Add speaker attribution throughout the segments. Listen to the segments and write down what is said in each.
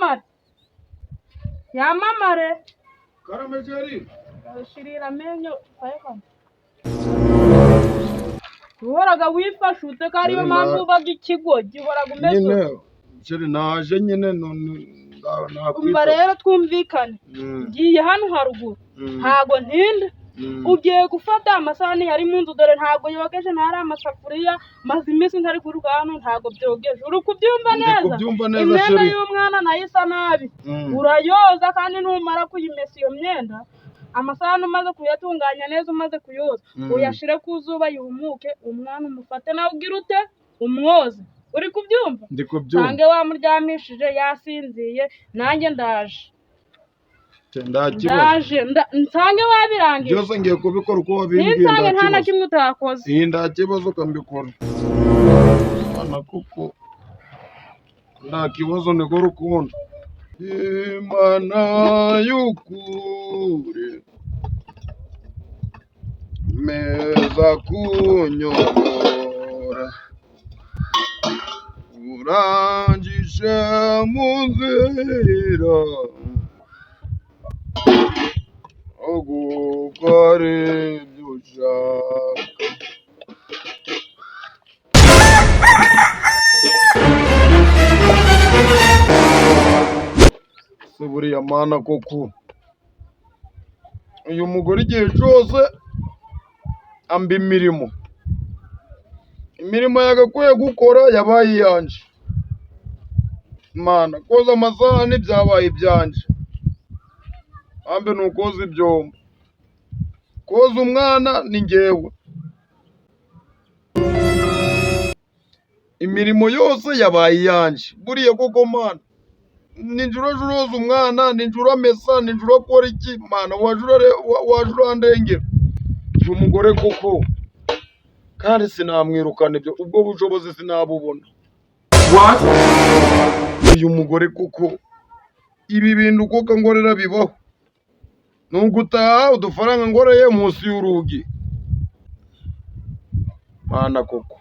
Speaker 1: Yamamare, yamamare.
Speaker 2: Karame, chérie.
Speaker 1: Shirira amenyo kayakana. Uhoraga wifashe ute, ko ariyo
Speaker 2: Chérie,
Speaker 1: mpamvu ubaga ikigo gihoraga umeze
Speaker 2: nyine
Speaker 1: ute?
Speaker 2: Chérie, naje nyine none
Speaker 1: Umva.
Speaker 2: Nakwita.
Speaker 1: Rero twumvikane. Ngiye hano haruguru, ntago ntinda. Ugiye gufata amasahani yari mu nzu, dore ntago yogeje, ntari amasafuriya, maze iminsi ntari kuruka hano, ntago byogeje. Uri kubyumva
Speaker 2: Ndi
Speaker 1: neza?
Speaker 2: kubyumva neza.
Speaker 1: Imyenda
Speaker 2: Chérie.
Speaker 1: y'umwana nayo isa nabi. Urayoza, kandi numara kuyimesa iyo myenda, amasahani umaze kuyatunganya neza, umaze kuyoza, uyashire ku zuba yumuke. Umwana umufate nawe ugira ute? Umwoze. Uri kubyumva?
Speaker 2: Ndi kubyumva.
Speaker 1: Sange wamuryamishije yasinziye, nanjye ndaje.
Speaker 2: Nta kibazo.
Speaker 1: Ndaje nsange wabirangije.
Speaker 2: Byose ngiye kubikora uko wabimbwiye.
Speaker 1: Ninsange
Speaker 2: Nta
Speaker 1: nta na
Speaker 2: kibazo.
Speaker 1: kimwe utakoze.
Speaker 2: Iyi nta kibazo, ukambikora mwana, kuko nta kibazo, niko rukundo Imana y'ukuri meza kunyobora, urangije mu nzira yo gukora ibyo ushaka. Se buriya mana koko, uyu mugore igihe cyose amba imirimo, imirimo yagakwiye gukora yabaye iyanje. Mana, koza amasahani byabaye ibyanje, ambe ni ukoza ibyombo, koza umwana ni njyewe, imirimo yose yabaye iyanje. Buriya koko mana, ninjye uraje uroza umwana, ninjye uramesa, ninjye urakora iki? Mana, waje urandengera uyu mugore koko, kandi sinamwirukana, ibyo ubwo bushobozi sinabubona. Uyu mugore koko, ibi bintu koko ngorera bibaho? Ni ugutaha udufaranga ngoreye munsi y'urugi. Mana koko,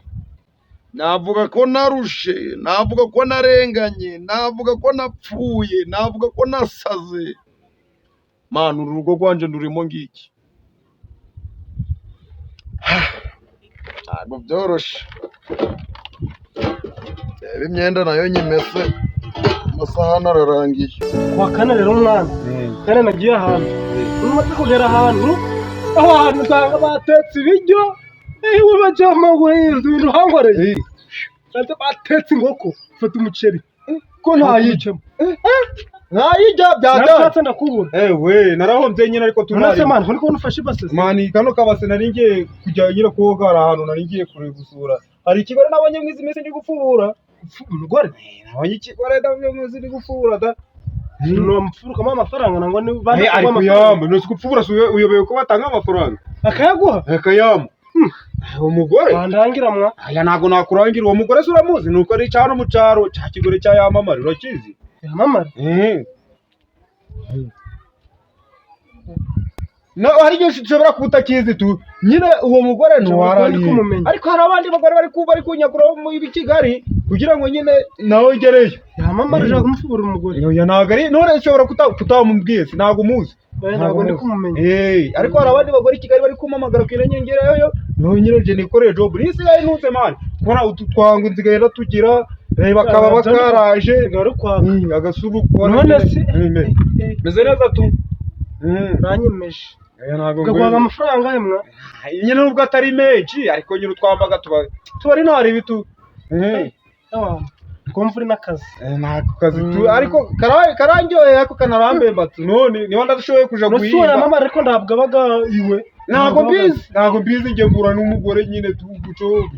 Speaker 2: navuga ko narushe, navuga ko narenganye, navuga ko napfuye, navuga ko nasaze. Mana, uru rugo rwanje ndurimo ngiki, ntabwo byoroshe. Reba imyenda nayo nyimese, amasahani ararangiye.
Speaker 3: Kuwa kane rero mwana, kane nagiye ahantu, umaze kugera ahantu, aho hantu usanga batetse ibiryo, ewe bajama guhinza ibintu hankoreye. Sanze batetse inkoko, fata umuceri.
Speaker 4: Ko ntayirya, ntayirya byatari.
Speaker 3: Narashatse ndakubura.
Speaker 4: Ewe, narahombye nyine, ariko
Speaker 3: None se
Speaker 4: tunari.
Speaker 3: man, uri kubona ufashe ibase se?
Speaker 4: Man, kano kabase nari ngiye kujya nyine koga, hari ahantu nari ngiye kure gusura, hari ikigore nabonye mwizi minsi ndi gupfubura.
Speaker 3: Umugore?
Speaker 4: Nabonye ikigore ndabonye mwizi ndi gupfubura da.
Speaker 3: Numfurukamo amafaranga nangwa ni
Speaker 4: Eh, ari kuyamba ntuzi gupfubura si uyobewe ko batanga amafaranga?
Speaker 3: Akayaguha?
Speaker 4: Akayamba umugore.
Speaker 3: Wandangira mwa.
Speaker 4: Aya, ntabwo nakurangira uwo mugore se, uramuzi? Nuko ari cyano mu cyaro, cya kigore cya yamamare, urakizi?
Speaker 3: Yamamara.
Speaker 4: Eh. No, hari igihe ushobora kuba utakizi tu nyine uwo mugore
Speaker 3: Nshobora kuba ndi
Speaker 4: ntiwaraye.
Speaker 3: kumumenya.
Speaker 4: Ariko hari abandi bagore bari kunyakura mu i Kigali kugira ngo nyine nawe ugereyo.
Speaker 3: Yamamara, ushaka kumufubura umugore.
Speaker 4: Oya, ntabwo ari none ushobora kutamubwiye si ntabwo umuzi.
Speaker 3: Oya, ntabwo ndi kumumenya.
Speaker 4: Eh, ariko hari abandi bagore i Kigali bari kumpamagara kugira ngo ngereyo, nawe nyine nje nikoreye job nisigaye ntunze man, kubona utu twangu nsigaye ndatugira, reba kaba bakaraje.
Speaker 3: Nsigaye uri kwaka.
Speaker 4: Agasubu kubona
Speaker 3: None
Speaker 4: nyine.
Speaker 3: se
Speaker 4: Meze neza tu.
Speaker 3: Uranyemeje.
Speaker 4: Oya, ntabwo
Speaker 3: Ugaguhaga
Speaker 4: ngwino.
Speaker 3: amafaranga ye mwa.
Speaker 4: Nyine nubwo atari menshi, ariko nyine utwambaga tuba ari ntari bitu.
Speaker 3: Kumva uri n'akazi.
Speaker 4: Nako kazi tu, ariko karandyoheye, ariko kanarambemba tu. None niba ndashoboye kuja
Speaker 3: None se uwo
Speaker 4: guhinga.
Speaker 3: yamamara, ariko ntabwo abaga iwe.
Speaker 4: Ntabwo mbizi, ntabwo mbizi, njye mbura n'umugore nyine tu guco.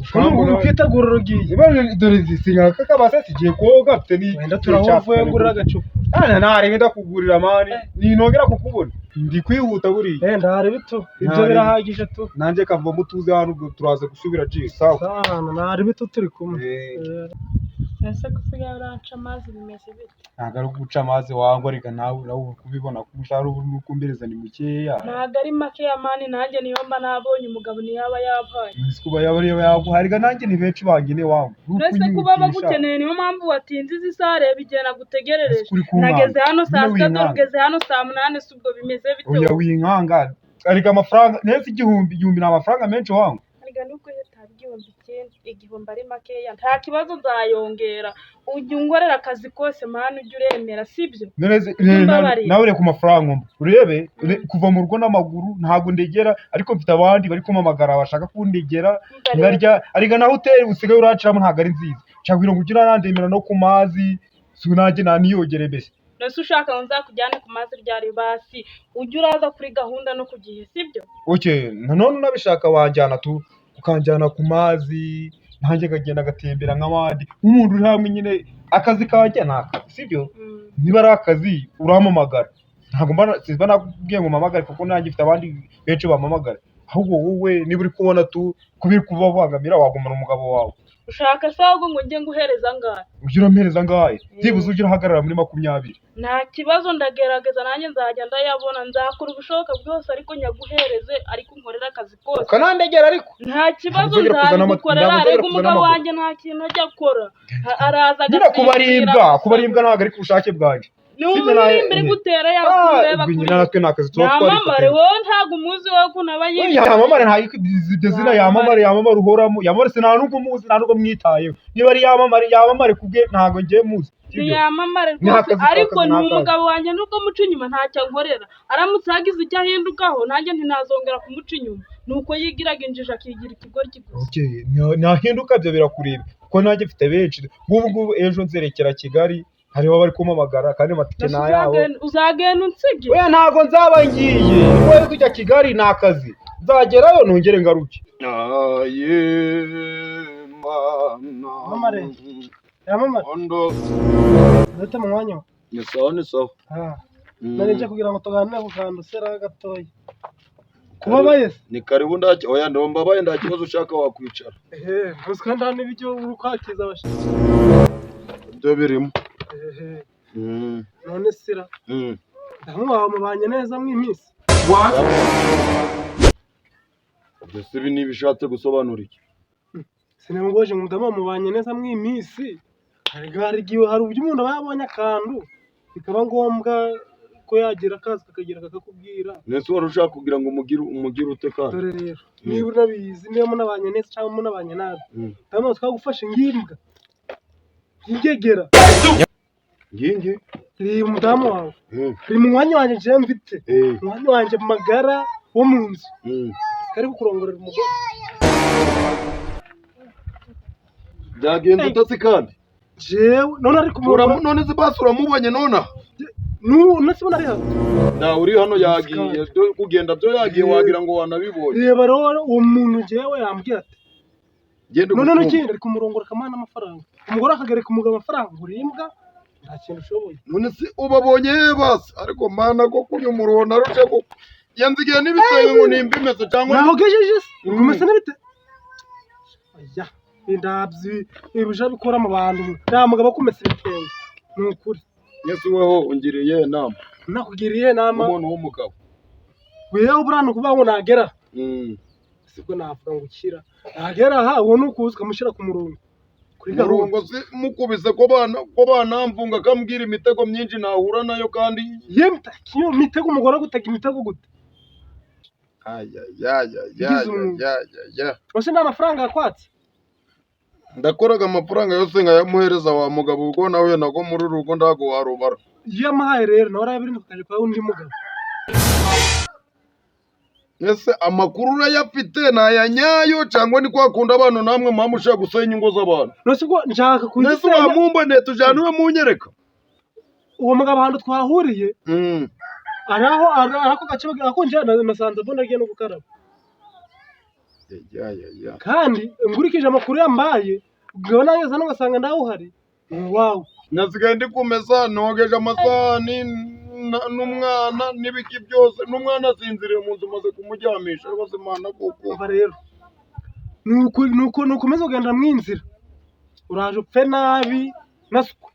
Speaker 3: Ukitegura urugiye.
Speaker 4: Dore sinkaka kabase, sigiye koga, mfite ni
Speaker 3: Wenda turahuvuye, ngurira agacupa.
Speaker 4: Ana ntarebe, ndakugurira man, ninongera kukubona ndi kwihuta buriya.
Speaker 3: Eh, ndarebe tu. Ibyo
Speaker 4: Ntarebe.
Speaker 3: birahagije tu.
Speaker 4: Nanjye kavamo tuze hano, ubwo turaza gusubira ji, sawa?
Speaker 3: Sana, ndarebe tu, turi kumwe.
Speaker 4: Eh.
Speaker 3: Eh.
Speaker 1: Ese ko usigaye uranca amazi bimeze bite?
Speaker 4: Ntabwo ari uguca amazi wangwa, reka nawe nawe uri kubibona ko umushahara uba uri kumbereza ni mukeya.
Speaker 1: Ntabwo ari makeya mani, nanjye niyo mba nabonye umugabo ntiyaba yampaye.
Speaker 4: Ese kuba yaba ariyo yaguha, reka nanjye ni benshi bangene wangu. Uri
Speaker 1: Ese kuba
Speaker 4: kunyihutisha.
Speaker 1: bagukeneye niyo mpamvu watinze izi saha, reba igihe nagutegerereje.
Speaker 4: Ese uri kunkanga?
Speaker 1: Nageze hano saa
Speaker 4: Nyine
Speaker 1: sita, dore
Speaker 4: winkanga.
Speaker 1: ugeze hano saa munani, si ubwo bimeze bite?
Speaker 4: Oya
Speaker 1: Wowe?
Speaker 4: winkanga. Ariko amafaranga, nese igihumbi ni amafaranga menshi wangu.
Speaker 1: Erega nubwo yataba igihumbi ikindi, igihumbi ari makeya, nta kibazo nzayongera. Ujya unkorera akazi kose mani, ujya uremera, sibyo?
Speaker 4: None se-
Speaker 1: Mbabarira.
Speaker 4: Nawe reka amafaranga umpa. Urebe, kuva mu rugo n'amaguru ntabwo ndegera, ariko mfite abandi bari kumpamagara bashaka kundegera. Nkarya ariko na hoteli usigaye uraciramo ntabwo ari nziza. Nshaka kugira ngo ujye urandemera no ku mazi, si nanjye naniyogere mbese.
Speaker 1: Mbese ushaka ngo nzakujyane ku mazi ryari? Basi ujye uraza kuri gahunda no ku gihe, sibyo?
Speaker 4: Okay, nanone unabishaka wanjyana tu, ukanjyana ku mazi, nanjye nkagenda agatembera nk'abandi. Nk'umuntu uri hamwe nyine, akazi kanjye ni akazi, sibyo? Niba ari akazi urampamagara. Ntabwo mba simba nakubwiye ngo mpamagare kuko nanjye mfite abandi benshi bampamagara. Ahubwo wowe niba uri kubona tu kubiri kubabangamira wagumana umugabo wawe.
Speaker 1: Ushaka se ahubwo ngo njye nguhereza angahe?
Speaker 4: Ujye urampereza angahe? Byibuze ujye urahagarara muri 20.
Speaker 1: Nta kibazo, ndagerageza nanjye nzajya ndayabona, nzakora ubushoboka bwose ariko nyaguhereze, ariko unkorere akazi kose.
Speaker 4: Ukanandegera ariko.
Speaker 1: Nta kibazo,
Speaker 4: Ntabwo nzongera kuzana
Speaker 1: nzabigukorera.
Speaker 4: ntabwo nzongera
Speaker 1: Ariko
Speaker 4: kuzana
Speaker 1: umugabo
Speaker 4: amaguru.
Speaker 1: wanjye nta kintu ajya akora, araza
Speaker 4: Nyine
Speaker 1: agasinzira
Speaker 4: kubaribwa,
Speaker 1: gusa.
Speaker 4: kubaribwa ntabwo ari ku bushake bwanjye.
Speaker 1: Ni
Speaker 4: Sibyo nawe-
Speaker 1: umuririmbyi uri gutera yakureba
Speaker 4: Ubwo
Speaker 1: kuri
Speaker 4: nyine natwe ni akazi tuba
Speaker 1: yamamare.
Speaker 4: twarifatanyije.
Speaker 1: Wowe ntabwo umuzi wowe ukuntu aba
Speaker 4: Oya,
Speaker 1: yitwa.
Speaker 4: yamamare nta ibyo zina yamamare yamamare uhoramo yamamare se nta nubwo muzi, nta nubwo mwitayeho. Niba ari yamamare yamamare kubwe, ntabwo ngiye muzi. Sibyo?
Speaker 1: Ntiyamamare
Speaker 4: Ni
Speaker 1: rwose,
Speaker 4: akazi
Speaker 1: ariko
Speaker 4: akazi
Speaker 1: ni
Speaker 4: ni akazi.
Speaker 1: umugabo wanjye, nubwo muca inyuma ntacyo ankorera. Aramutse hagize icyo ahindukaho nanjye ntinazongera kumuca inyuma, ni uko yigiraga injiji akigira ikigoryi gusa.
Speaker 4: Okay, nahinduka ibyo birakureba kuko nanjye mfite benshi. Nk'ubu ngubu ejo nzerekera Kigali, hariho abari kumpamagara kandi amatike
Speaker 1: Mbese
Speaker 4: ni ayabo.
Speaker 1: Uzagenda unsige?
Speaker 4: Oya ntabwo nzaba ngiye. Wowe kujya Kigali ni akazi. Nzagerayo nongere ngaruke.
Speaker 2: Aye, mana.
Speaker 3: Mamare. Yamamare.
Speaker 2: Ondo.
Speaker 3: Ndetse mu mwanya wa.
Speaker 2: Ni sawa ni sawa.
Speaker 3: Ah,
Speaker 2: Mm.
Speaker 3: nari nje kugira ngo tuganire ku kantu sera gatoya. Kubabaye se?
Speaker 2: Ni karibu ndaki. Oya ndombabaye nta kibazo, ushaka wakwicara.
Speaker 3: Ehe, ntuzi kandi hano ibiryo uri kwakiza abashyitsi.
Speaker 2: Ibyo birimo.
Speaker 3: Ehe,
Speaker 2: Mm.
Speaker 3: none sira.
Speaker 2: Mm.
Speaker 3: Ndamu wawe mubanye neza mw'iminsi.
Speaker 2: Ibyo se ibi ni ibishatse gusobanura iki?
Speaker 3: Sinamgoje ngo ndamu mubanye neza mw'iminsi. Hari igihe hari uburyo umuntu aba yabonye akantu bikaba ngombwa ko yagira akazi kakagira kakakubwira.
Speaker 2: Nese wari ushaka kugira ngo umugire ute kandi?
Speaker 3: Dore rero niba unabizi, niba munabanye neza cyangwa munabanye nabi, ndamu twagufashe ngimbwa ingegera.
Speaker 2: Ngingi?
Speaker 3: Reba umudamu wawe
Speaker 2: Mm.
Speaker 3: uri mu mwanya wanjye njyewe mfite
Speaker 2: Eh.
Speaker 3: umwanya wanjye magara wo mu nzu
Speaker 2: Mm.
Speaker 3: kari kukurongorera umugore.
Speaker 2: Byagenze utasi kandi?
Speaker 3: Jewe none ari kumurora.
Speaker 2: None se basi uramubonye nona?
Speaker 3: None se ubona ari hano?
Speaker 2: Ntawe uri hano, yagiye. Byo kugenda byo yagiye, wagira ngo wanabibonye.
Speaker 3: Reba rero uwo muntu jewe yambwiye ati
Speaker 2: Genda
Speaker 3: none
Speaker 2: ugukumbe.
Speaker 3: n'ikindi ari kumurongora akamuha n'amafaranga, umugore akagereka umugabo amafaranga ngo urimbwa nta kintu ushoboye.
Speaker 2: None se ubabonye he basi? Ariko mana koko uyu muruho narushe koko. Yanzigiye n'ibitenge ngo nimba imeze cyangwa
Speaker 3: Naho gejeje se
Speaker 2: Mm.
Speaker 3: kumesa n'ibite oya indabyi ibija bikora mu bantu nta mugabo akumesa ibitenge ni ukuri.
Speaker 2: Yesu weho ungiriye inama.
Speaker 3: Nakugiriye inama.
Speaker 2: Umuntu w'umugabo.
Speaker 3: Wewe buriya ni ukuvuga ngo nagera
Speaker 2: Mm.
Speaker 3: sibwo navuga ngo ukira nagera aha uwo ni ukuza ukamushyira ku murongo kuri gahunda.
Speaker 2: Murongo si mukubise ko bana ko banamfunga akambwira imitego myinshi nahura nayo kandi.
Speaker 3: Ye iyo mitego umugore agutega imitego gute?
Speaker 2: Aya ya ya ya
Speaker 3: Ugize umuntu.
Speaker 2: ya ya ya.
Speaker 3: Ese nta mafaranga yakwatse?
Speaker 2: Ndakoraga amafaranga yose nkayamuhereza wa mugabo, ubwo nawe nago muri uru rugo ndago warubara.
Speaker 3: Iyo yamuhaye rero nawe arabirinda ukajya kwa undi mugabo.
Speaker 2: Ese amakuru urayafite ni aya nyayo cyangwa ni kwa kundi abantu namwe muba mushaka gusenya ingo z'abantu?
Speaker 3: None ubwo nshaka
Speaker 2: Nese
Speaker 3: kuzisenya.
Speaker 2: wamumboneye tujyana iwe munyereka?
Speaker 3: Uwo mugabo ahantu twahuriye
Speaker 2: Mm.
Speaker 3: ari aho ari ako gace akonje nasanze mbona agiye no gukaraba.
Speaker 2: Ya ya ya.
Speaker 3: Kandi nkurikije amakuru yambaye ubwo nanjye hano ngasanga nawe uhari ni uwawe.
Speaker 2: Nasigaye ndi kumesa, nogeje amasahani n'umwana n'ibiki byose, n'umwana asinziriye mu nzu maze kumuryamisha rwose mana kuko.
Speaker 3: Umva rero nuko nuko nukomeza kugenda mu inzira Uraje upfe nabi na siko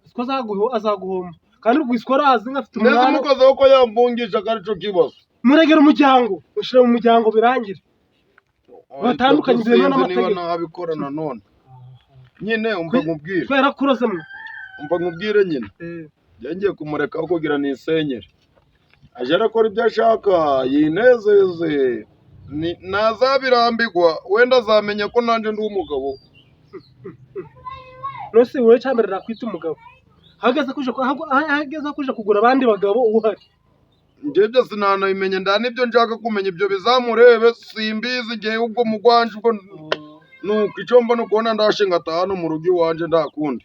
Speaker 3: siko azaguhomba kandi ubwo arazi nk'afite
Speaker 2: Neza
Speaker 3: umwana.
Speaker 2: umukozeho ko yamfungisha ko aricyo kibazo.
Speaker 3: Muregera umuryango, ushyira mu muryango birangire. Batandukanye
Speaker 2: Sinzi
Speaker 3: byemewe
Speaker 2: niba
Speaker 3: n'amategeko.
Speaker 2: nabikora nanone nyine, umva nkubwire.
Speaker 3: Kubera ko urozemo.
Speaker 2: Umva nkubwire nyine, ngiye kumureka aho kugira nisenyere, aje arakora ibyo ashaka yinezeze. Ntazabirambirwa, wenda azamenya ko nanjye ndi umugabo.
Speaker 3: Nose wowe cyambere nakwita umugabo ahagaze kuja ahagaze kuja kugura abandi bagabo uhari?
Speaker 2: Njye byose ntanabimenya, nda nibyo nshaka kumenya, ibyo bizamurebe, simbizi. Igihe ubwo mugwanje ubwo nuko icyo mbona ukubona ndashinga atahano mu rugo iwanje ndakundi.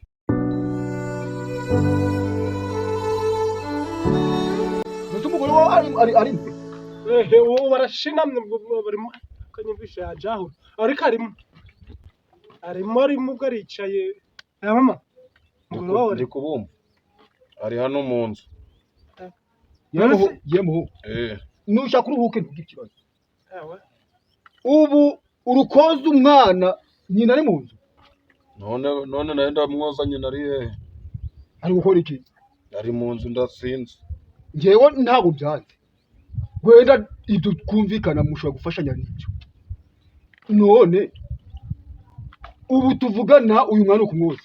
Speaker 5: Mbese umugore wawe ari
Speaker 3: Ehe, ubu barashinamye barimo kanyumvisha yajaho, ariko arimo ubwo aricaye ya mama umugore wawe.
Speaker 2: Ndi kubumva ari hano mu nzu.
Speaker 5: Yemuhu, yemuhu.
Speaker 2: Eh.
Speaker 5: Nushaka uruhuke, ntugire ikibazo.
Speaker 3: Ewe.
Speaker 5: Ubu urukoza umwana nyina ari mu nzu?
Speaker 2: None nayo ndamwoza, nyina ari hehe?
Speaker 5: Ari gukora iki?
Speaker 2: Ari mu nzu, ndasinze.
Speaker 5: Njyewe ntabwo byanze, wenda ibyo twumvikana mushobora gufashanya n'ibyo. None ubu tuvugana uyu mwana ukumwoza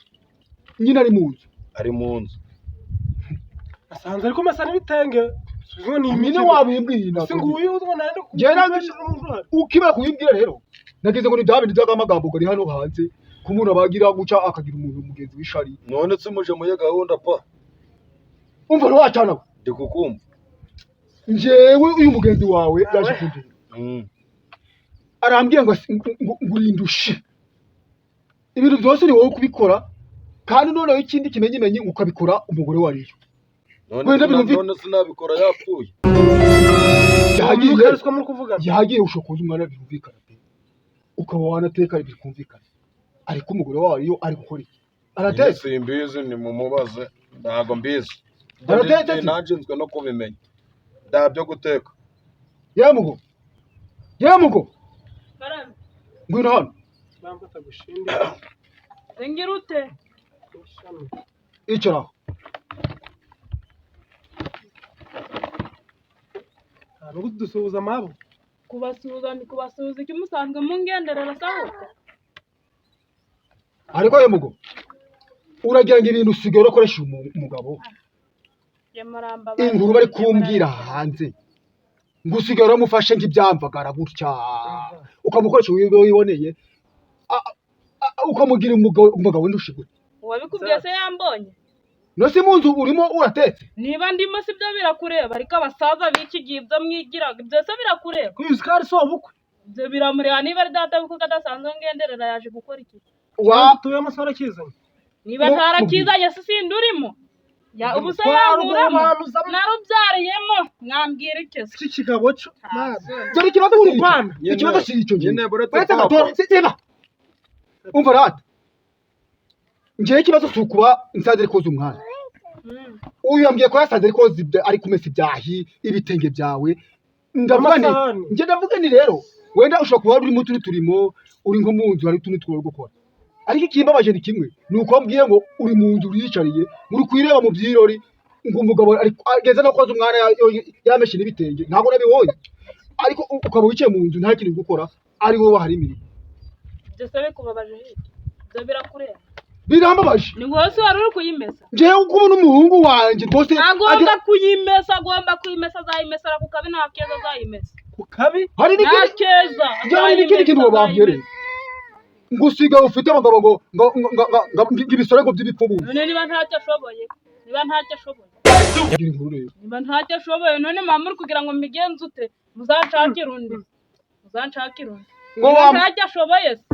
Speaker 5: nyina ari mu nzu?
Speaker 2: Ari mu nzu.
Speaker 3: Asanze ariko masa n'ibitenge. Subizo ni
Speaker 5: Nyine
Speaker 3: imikino.
Speaker 5: wabimbwiye.
Speaker 3: Si nguyu ubona ari
Speaker 5: Njyewe ukibara kubimbwira rero nagize ngo ni bya bindi by'amagambo gari hano hanze ko umuntu abagira guca akagira umuntu mugenzi w'ishari.
Speaker 2: None se muje muye gahunda pa?
Speaker 5: Umva ntiwacana we.
Speaker 2: Ndi kukumva.
Speaker 5: Njyewe uyu mugenzi wawe yaje kundeba, arambwira ngo ngo urindushe ibintu byose ni wowe kubikora, kandi noneho ikindi kimenyimenyi ukabikora umugore wariyo.
Speaker 2: None
Speaker 5: Wenda
Speaker 2: none sinabikora yapfuye.
Speaker 5: Yagiye.
Speaker 3: Mukariswa muri kuvugana.
Speaker 5: Yagiye, ushobora kuza umwana birumvikana pe, ukaba wanateka bikumvikana, ariko umugore wawe iyo ari gukora iki? Arateka?
Speaker 2: Simbizi, ni mumubaze, ntabwo mbizi.
Speaker 5: Aratetse se?
Speaker 2: Nanjinzwe no kubimenya nda byo guteka.
Speaker 5: Yemugo, yemugo.
Speaker 1: Karame.
Speaker 5: Ngwino hano.
Speaker 3: Bamfata gushinde.
Speaker 1: Ngira ute?
Speaker 5: Icara aho.
Speaker 3: Ntabwo dusuhuza amabo.
Speaker 1: Kubasuhuza ni kubasuhuza iki? Musanzwe mungenderera sahuka.
Speaker 5: Ariko yemugo, uragira ngo ibintu usigaye urakoresha umugabo. Inkuru bari kumbwira hanze ngo usigaye uramufashe nk'ibyamvagara gutya, ukamukoresha uwo wiboneye, ukamugira umugabo w'indushigure.
Speaker 1: Uwabikubwiye se yambonye?
Speaker 5: No si mu nzu urimo uratetse?
Speaker 1: Niba ndimo si byo birakureba, ariko abasaza b'iki gihe ibyo mwigiraga byose birakureba.
Speaker 3: Kuyuzi ko ari so bukwe.
Speaker 1: Ibyo biramureba niba ari data kuko adasanzwe ngenderera yaje gukora iki?
Speaker 5: Wa
Speaker 3: tuye amasara kizanye.
Speaker 1: Niba ntarakizanye se sindi urimo? Ya ubu se yankuramo narubyariyemo mwambwira iki se?
Speaker 3: Iki kigabo cyo.
Speaker 5: Dore ikibazo si icyo.
Speaker 3: Urwana.
Speaker 5: Ikibazo si icyo
Speaker 2: Nyine
Speaker 5: ngiye
Speaker 2: buretse
Speaker 5: uretse
Speaker 2: papa.
Speaker 5: gato seba, umva rata, njyewe ikibazo si ukuba nsanze ari koza umwana. Uyu yambwiye ko yasanze ari koza ari kumesa ibyahi ibitenge byawe. Ndavuga nti
Speaker 3: Amasahani.
Speaker 5: njye ndavuga ni rero wenda ushobora kuba uri mu tundi turimo, uri nko mu nzu hari utundi turimo gukora, ariko ikimbabaje ni kimwe, ni uko wambwiye ngo uri mu nzu uriyicariye muri kuyireba mu byirori, ngo umugabo ageze no koza umwana yameshe n'ibitenge, ntabwo nabibonye, ariko ukaba wicaye mu nzu nta kintu uri gukora, ari wowe wahari imirimo.
Speaker 1: Ibyo se bikubabaje hirya? Ibyo birakureba?
Speaker 5: Birambabaje.
Speaker 1: Ni wowe se wari uri kuyimesa?
Speaker 5: Njyewe kubona umuhungu wanjye rwose
Speaker 1: Agomba kuyimesa, agomba kuyimesa, azayimesera ku kabi, nta keza azayimesa.
Speaker 3: Ku kabi.
Speaker 5: Hari
Speaker 1: Nta
Speaker 5: n'ikindi
Speaker 1: keza.
Speaker 5: Njyewe hari n'ikindi kintu wababwira, ngo usigaye ufite abagabo ngo ibisore ngo by'ibipfubuzi.
Speaker 1: None niba ntacyo ashoboye, niba ntacyo ashoboye,
Speaker 5: Gira inkuru rero.
Speaker 1: niba ntacyo ashoboye, none mama uri kugira ngo mbigenze ute? Muzanshakire undi, muzanshakire undi.
Speaker 5: Ngo
Speaker 1: Niba
Speaker 5: wam
Speaker 1: ntacyo ashoboye se.